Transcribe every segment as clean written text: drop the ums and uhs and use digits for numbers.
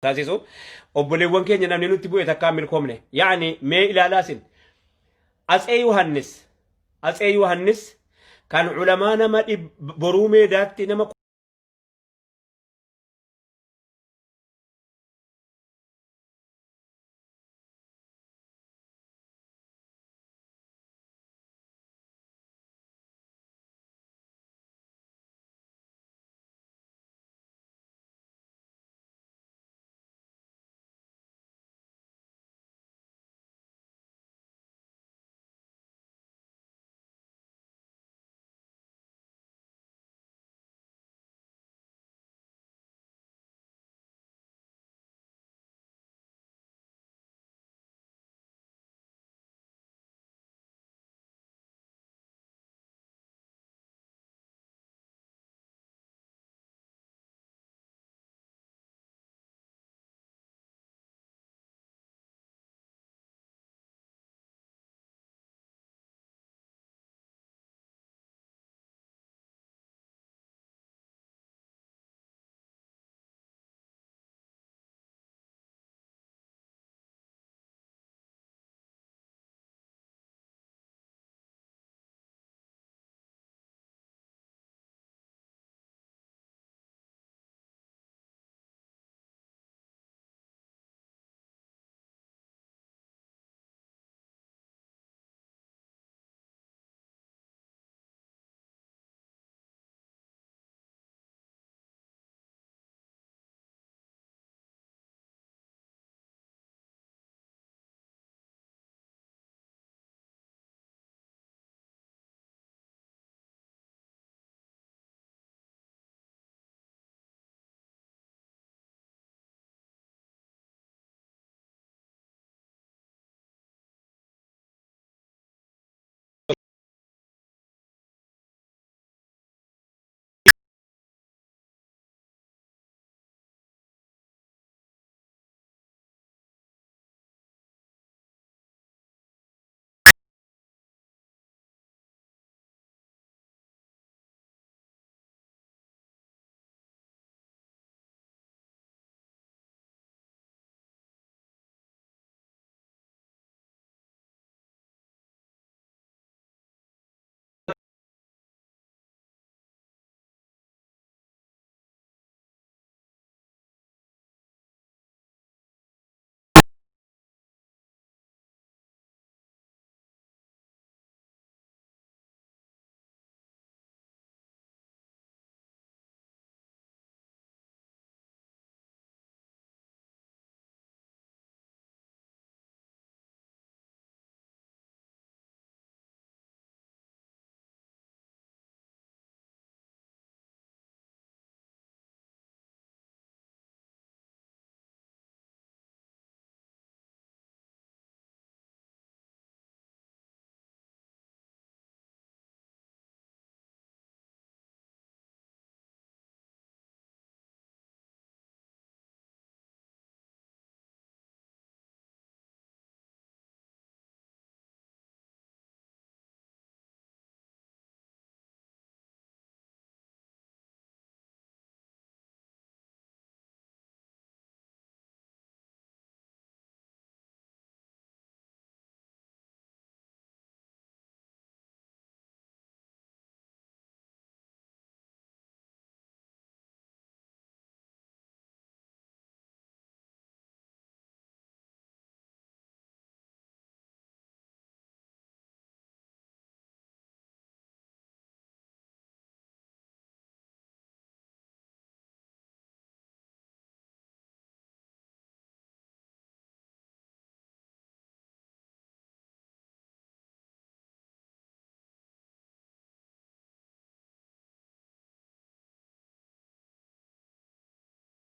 Taasisu obboleewwan keenya namni nutti bu'e takkaa milkoomne. Yaani mee ilaalaa isin. Atsee Yohannis Atsee Yohannis kan ulamaa nama boruu meedaatti nama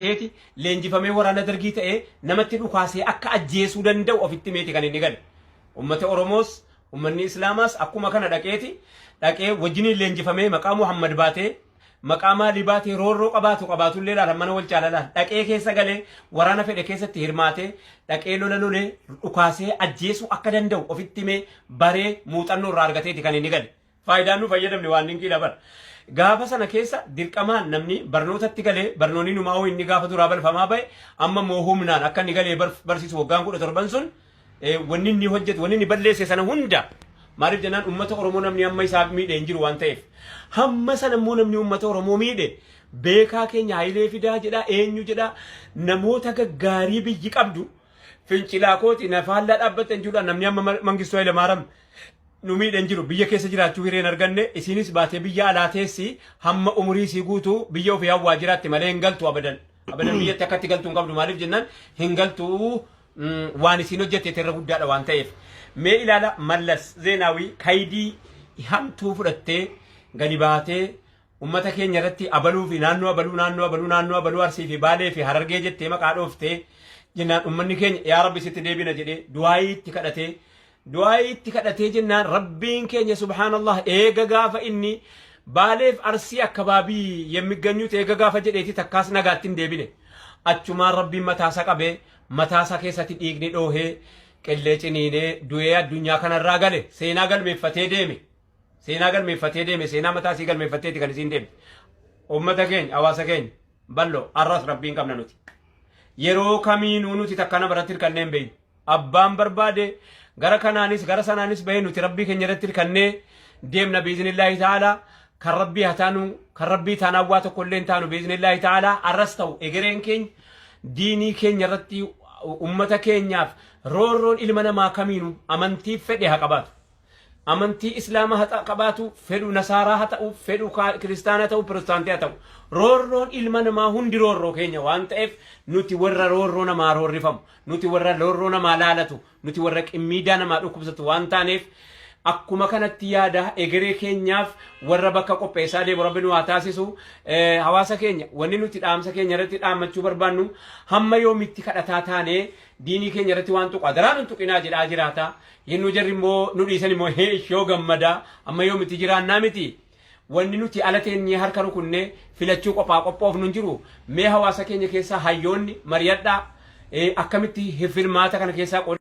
ta'eeti leenjifamee waraana dargii ta'ee namatti dhukaasee akka ajjeesuu danda'u ofitti meeti kan inni gale. Uummata Oromoos uummanni Islaamaas akkuma kana dhaqeeti dhaqee wajjiniin leenjifamee maqaa Muhammad baatee maqaa maalii baatee roorroo qabaatu qabaatullee laala mana wal caalalaan dhaqee keessa galee waraana fedhe keessatti hirmaatee dhaqee lola lolee dhukaasee ajjeesuu akka danda'u ofitti himee baree muuxannoo irraa argateeti kan inni gale. Faayidaan nu fayyadamne waan dinqiidha bara. Gaafa sana keessa dirqamaan namni barnootatti galee barnoonni numaa hoo inni gaafa duraa balfamaa ba'e amma immoo humnaan akka inni galee barsiisu waggaan 17 sun wanni inni hojjetu wanni inni balleesse sana hunda maaliif jennaan uummata Oromoo namni hamma isaa miidhe hin jiru waan ta'eef. Hamma sana immoo namni uummata Oromoo miidhe beekaa keenya Hayilee Fidaa jedha eenyu jedha namoota gaggaarii biyyi qabdu fincilaa kooti na faallaa dhaabbattan jechuudha namni amma Mangistuu Hayilamaariyaam nu miidhe hin jiru biyya keessa jiraachuu hireen arganne isinis baatee biyya alaa teessi hamma umurii isii guutuu biyya ofii hawwaa jiraatti malee hin galtu abadan abadan biyyatti akkatti galtuu hin qabdu maaliif jennaan hin galtu waan isiin hojjette irra guddaadha waan ta'eef mee ilaala Mallas Zeenaawii kaydii hamtuu fudhattee gadi baatee ummata keenya irratti abaluu fi naannoo abaluu naannoo abaluu naannoo abaluu Arsii fi Baalee fi Harargee jettee maqaa dhooftee jennaan ummanni keenya yaa Rabbi sitti deebina jedhee du'aayii itti kadhatee du'aayii itti kadhatee jennaan Rabbiin keenya subhaanallah eega gaafa inni Baaleef Arsii akkabaabii yemmiganyuut eega gaafa jedheeti takkaas nagaatti hin deebine achumaan Rabbiin mataasa qabee mataasa keessatti dhiigni dhoohee qillee ciniinee du'ee addunyaa kanarraa gale seenaa galmeeffatee deeme. Seenaa galmeeffatee deeme seenaa mataa isii galmeeffatteeti kan isiin deemte. Uummata keenya hawaasa keenya bal'oo har'as rabbiin qabna nuti. Yeroo kamiinuu nuti takka nama irratti hirkannee hin beeknu. Abbaan barbaade gara kanaanis gara sanaanis bahee nuti rabbii keenya irratti hirkannee deemna biiznillaahi ta'aalaa. Kan rabbii haa taanu kan rabbii taanaan waa tokko illee hin taanu biiznillaahi ta'aalaa har'as ta'u egereen keenya diinii keenya irratti uummata keenyaaf roorroon ilma namaa kamiinuu amantii fedhe haa qabaatu. Amantii Islaama haa qabaatu, fedhu Nasaaraa haa ta'u, fedhu Kiristaana ta'u, Pirotestaantii haa ta'u. Roorroon ilma namaa hundi roorroo keenya waan ta'eef nuti warra roorroo namaa roorrifamu, nuti warra roorroo namaa laalatu, nuti warra qimmiidaa namaa dhukkubsatu waan taaneef akkuma kanatti yaada egeree keenyaaf warra bakka qopheessaa deemu rabbi nu haa taasisu. Hawaasa keenya wanni nuti dhaamsa keenya irratti dhaammachuu barbaannu hamma yoomitti kadhataa taanee diinii keenya irratti waan tuqu adaraa nun tuqinaa jedhaa jiraata. Yennuu jarri immoo nu dhiisan immoo hee ishoo gammadaa amma yoomitti jiraannaa miti. Wanni nuti ala teenyee harka rukunnee filachuu qophaa qophoofnu hin jiru. Mee hawaasa keenya keessaa hayyoonni mari'adhaa akkamitti filmaata kana keessaa qooda